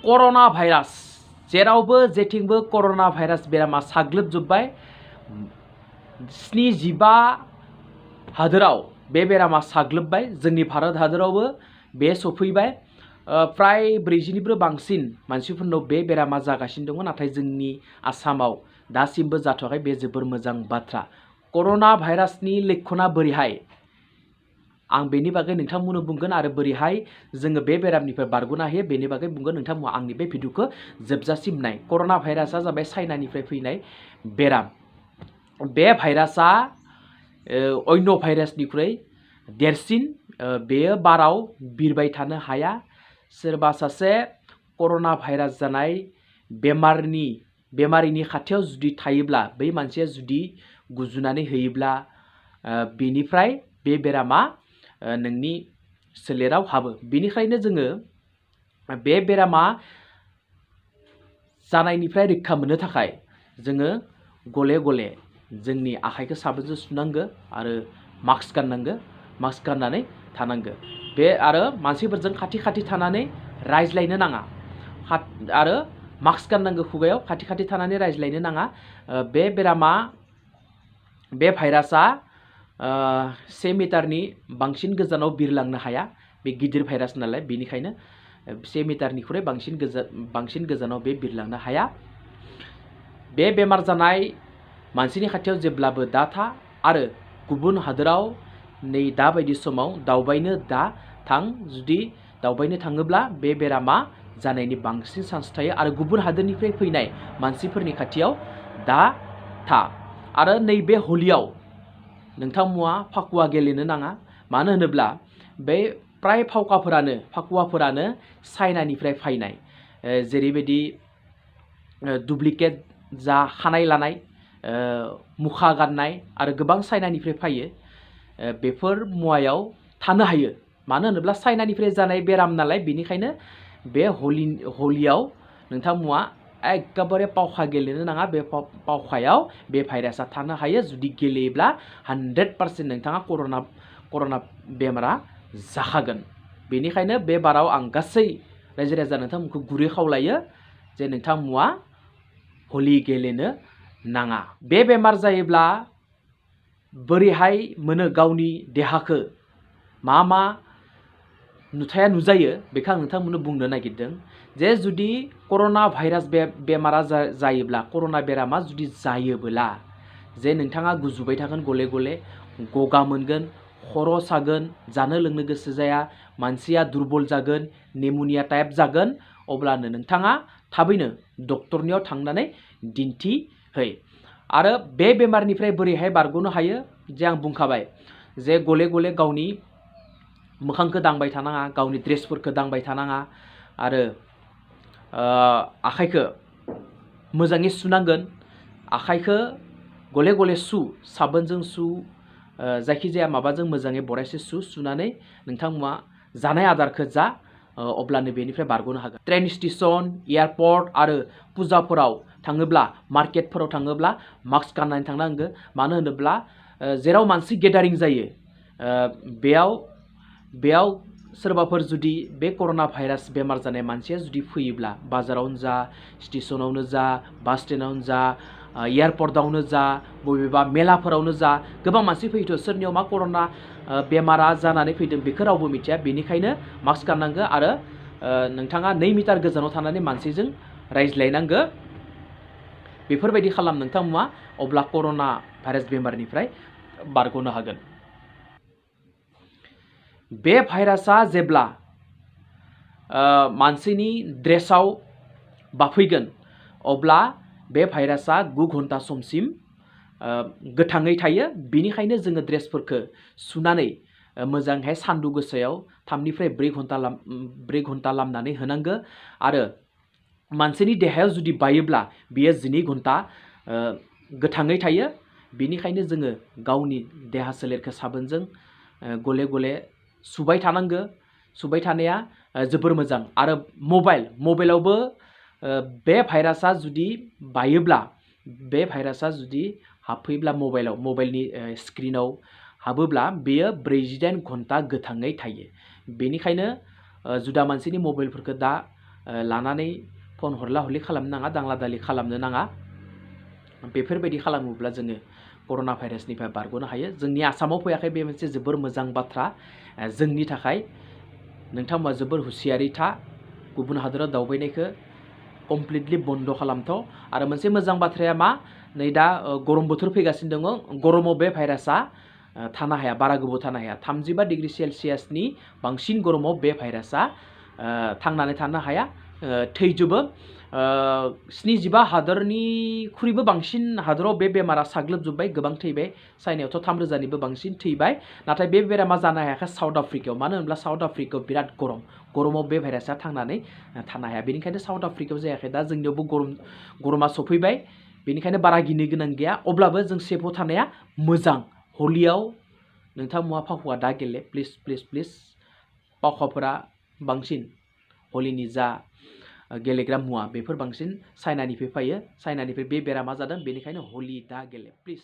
कर'ना virus जेरावबो जेथिंबो कर'ना virus बेरामा साग्लोबजोब्बाय 75 हादोराव बे बेरामा साग्लोबबाय जोंनि भारत हादोरावबो बे सफैबाय प्राय 40निबो बांसिन मानसिफोरनाव बे बेरामा जागासिनो दङ नाथाय जोंनि आसामाव दासिमबो जाथ'वाखै बे जोबोर मोजां बाथ्रा कर'ना भाइरासनि लक्षणा बोरैहाय आं बेनि बागै नोंथांमोननो बुंगोन आरो बोरैहाय जोङो बे बेरामनिफ्राय बारग'नो हायो बेनि बागै बुंगोन नोंथांमोना आंनि बे भिडिअखौ जोबजासिम नाय कर'ना भाइरासआ जाबाय चाइनानिफ्राय फैनाय बेराम बे भाइरासआ अन्य भाइरासनिख्रुइ देरसिन बेयो बाराव बिरबाय थानो हाया सोरबा सासे कर'ना भाइरास जानाय बेमारिनि खाथियाव जुदि थायोब्ला बै मानसिया जुदि गुजुनानै होयोब्ला बेनिफ्राय बे बेरामा नोंनि सोलेराव हाबो बेनिखायनो जोङो बे बेरामा जानायनिफ्राय रैखा मोननो थाखाय जोङो गले गले जोंनि आखाइखौ साबोनजों सुनांगो आरो मास्क गाननांगो मास्क गाननानै थानांगो बे आरो मानसिफोरजों खाथि खाथि थानानै रायज्लायनो नाङा आरो मास्क गाननांगो खुगायाव खाथि खाथि थानानै रायज्लायनो नाङा बे बेरामा बे भाइरासआ 1 मिटारनि बांसिन गोजानाव बिरलांनो हाया बे गिदिर भाइरास नालाय बेनिखायनो 1 मिटारनिख्रुइ बांसिन गोजानाव बे बिरलांनो हाया बे बेमार जानाय मानसिनि खाथियाव जेब्लाबो दा था आरो गुबुन हादोराव नै दाबायदि समाव दावबायनो दा थां जुदि दावबायनो थाङोब्ला बे बेरामा जानायनि बांसिन चान्स थायो आरो गुबुन हादोरनिफ्राय फैनाय मानसिफोरनि खाथियाव दा था आरो नैबे हलियाव नोंथांमोना फाकुवा गेलेनो नाङा मानो होनोब्ला बे प्राय फाकुवाफोरानो चाइनानिफ्राय फैनाय जेरैबायदि डुप्लिकेट जा खानाय लानाय मुखा गाननाय आरो गोबां चाइनानिफ्राय फैयो बेफोर मुवायाव थानो हायो मानो होनोब्ला चाइनानिफ्राय जानाय बेराम नालाय बेनिखायनो बे हलियाव नोंथांमोना एकेबारे पावखा गेलेनो नाङा बे पावखायाव बे भाइरासआ थानो हायो जुदि गेलेयोब्ला 100% नोंथाङा कर'ना बेमारा जाखागोन बेनिखायनो बे बाराव आं गासै रायजो राजा नोंथांमोनखौ गुरै खावलायो जे नोंथांमोना हलि गेलेनो नाङा बे बेमार जायोब्ला बोरैहाय मोनो गावनि देहाखौ मा नुथाया नुजायो बेखौ आं नोंथांमोननो बुंनो नागिरदों जे जुदि कर'ना भाइरास बेमारा जायोब्ला कर'ना बेरामा जुदि जायोब्ला जे नोंथाङा गुजुबाय थागोन गले गले गगा मोनगोन खर' सागोन जानो लोंनो गोसो जाया मानसिया दुरबल जागोन निम'निया टाइप जागोन अब्लानो नोंथाङा थाबैनो डक्टरनियाव थांनानै दिन्थिहै आरो बे बेमारनिफ्राय बोरैहाय बारग'नो हायो जे आं बुंखाबाय जे गले गले गावनि मोखांखौ दांबाय थानाङा गावनि ड्रेसफोरखौ दांबाय थानाङा आरो आखाइखौ मोजाङै सुनांगोन आखाइखौ गले गले साबोनजों जायखिजाया माबाजों मोजाङै बरायसे सुनानै नोंथांमोना जानाय आदारखौ जा अब्लानो बेनिफ्राय बारग'नो हागोन ट्रेन स्टेशन एयारपर्ट आरो पुजाफोराव थाङोब्ला मार्केटफोराव थाङोब्ला मास्क गाननानै थांनांगौ मानो होनोब्ला जेराव मानसि गेदारिं जायो बेयाव सोरबाफोर जुदि बे कर'ना भाइरास बेमार जानाय मानसिया जुदि फैयोब्ला बाजारावनो जा स्टेशनावनो जा बास स्टेन्डआवनो जा एयारपर्टआवनो जा बबेबा मेलाफोरावनो जा गोबां मानसि फैयोथ' सोरनियाव मा कर'ना बेमारा जानानै फैदों बेखौ रावबो मिथिया बेनिखायनो मास्क गाननांगौ आरो नोंथाङा 2 मिटार गोजानाव थानानै मानसिजों रायज्लायनांगौ बेफोरबायदि खालाम नोंथांमोना अब्ला कर'ना भाइरास बेमारनिफ्राय बारग'नो हागोन बे भाइरासआ जेब्ला मानसिनि ड्रेसाव बाफैगोन अब्ला बे भाइरासआ 9 घन्टा समसिम गोथाङै थायो बेनिखायनो जोङो ड्रेसफोरखौ सुनानै मोजांहाय सान्दुं गोसायाव 3 निफ्राय 4 घन्टा लामनानै होनांगौ आरो मानसिनि देहायाव जुदि बायोब्ला बियो 12 घन्टा गोथाङै थायो बेनिखायनो जोङो गावनि देहा सोलेरखौ साबोनजों गले गले सुबाय थानांगौ सुबाय थानाया जोबोर मोजां आरो मबाइलावबो बे भाइरासआ जुदि बायोब्ला बे भाइरासआ जुदि हाबफैब्ला मबाइलनि स्क्रिनाव हाबोब्ला बेयो 48 घन्टा गोथाङै थायो बेनिखायनो जुदा मानसिनि मबाइलफोरखौ दा लानानै फन हरला हरलि खालामनो नाङा, दांला दालि खालामनो नाङा। बेफोरबायदि खालामोब्ला जोङो कर'ना भाइरासनिफ्राय बारग'नो हायो। जोंनि आसामाव फैयाखै, बे मोनसे जोबोर मोजां बाथ्रा जोंनि थाखाय। नोंथांमोना जोबोर हुसियारि था, गुबुन हादोराव दावबायनायखौ कमप्लिटलि बन्द' खालामथ'। आरो मोनसे मोजां बाथ्राया मा, नै दा गरम बोथोर फैगासिनो दङ, गरमाव बे भाइरासआ थानो हाया, बारा गोबाव थानो हाया। 35 डिग्री सेलसियासनि बांसिन गरमाव बे भाइरासआ थांनानै थानो हाया, थैजोबो। 75 हादरनिख्रुइबो बांसिन हादराव बे बेमारा साग्लोबजोब्बाय, गोबां थैबाय। चाइनायावथ' 3,000निबो बांसिन थैबाय। नाथाय बे बेरामा जानो हायाखै साउथ आफ्रिकायाव। मानो होनब्ला साउथ आफ्रिकायाव बिराद गरमाव बे भाइरासआ थांनानै थानो हाया। बेनिखायनो साउथ आफ्रिकायाव जायाखै। दा जोंनियावबो गरमा सफैबाय, बेनिखायनो बारा गिनो गोनां गैया। अब्लाबो जों सेफआव थानाया मोजां। हलियाव नोंथांमोना फाखुवा दा गेले, प्लिज प्लिज प्लिज। फाखुवाफोरा बांसिन हलिनि जा गेलेग्रा मुवा बेफोर बांसिन चाइनानिफ्राय फैयो। चाइनानिफ्राय बे बेरामा जादों, बेनिखायनो हलि दा गेले प्लिज।